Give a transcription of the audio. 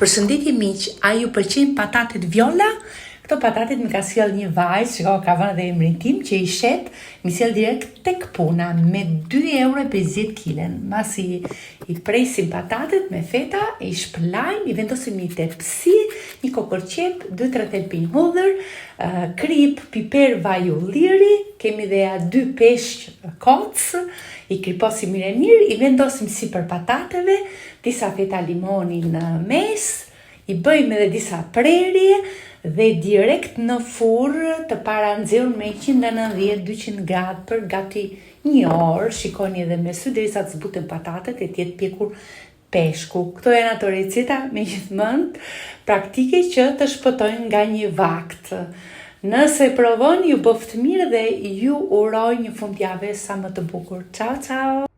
Përshëndetje miq, a ju pëlqejnë patatet vjola? Këto patatet m'i ka sjellë një vajzë, shiko ka vënë dhe emrin tim që i shet, m'i sjell direkt tek puna me 2 euro e 50 kilen. Masi i presim patatet me feta, i shpëlajmë, i vendosim një tepsi, një kokërr qepë, 2-3 thelpinj hudhër, kripë, piper, vaj ulliri, kemi dhe ja dy peshq kocë, i kriposim mirë e mirë, i vendosim sipër patateve, disa feta limoni në mes, i bëjmë edhe disa prerje dhe direkt në furrë të paranxehur me 190-200 gradë për gati një orë, shikoni edhe me sy derisa të zbuten patatet e të jetë pjekur peshku. Këto janë ato receta me gjithë mend praktike që të shpëtojnë nga një vakt. Nëse provoni, ju bëftë mirë dhe ju uroj një fundjavë sa më të bukur. Ciao, ciao!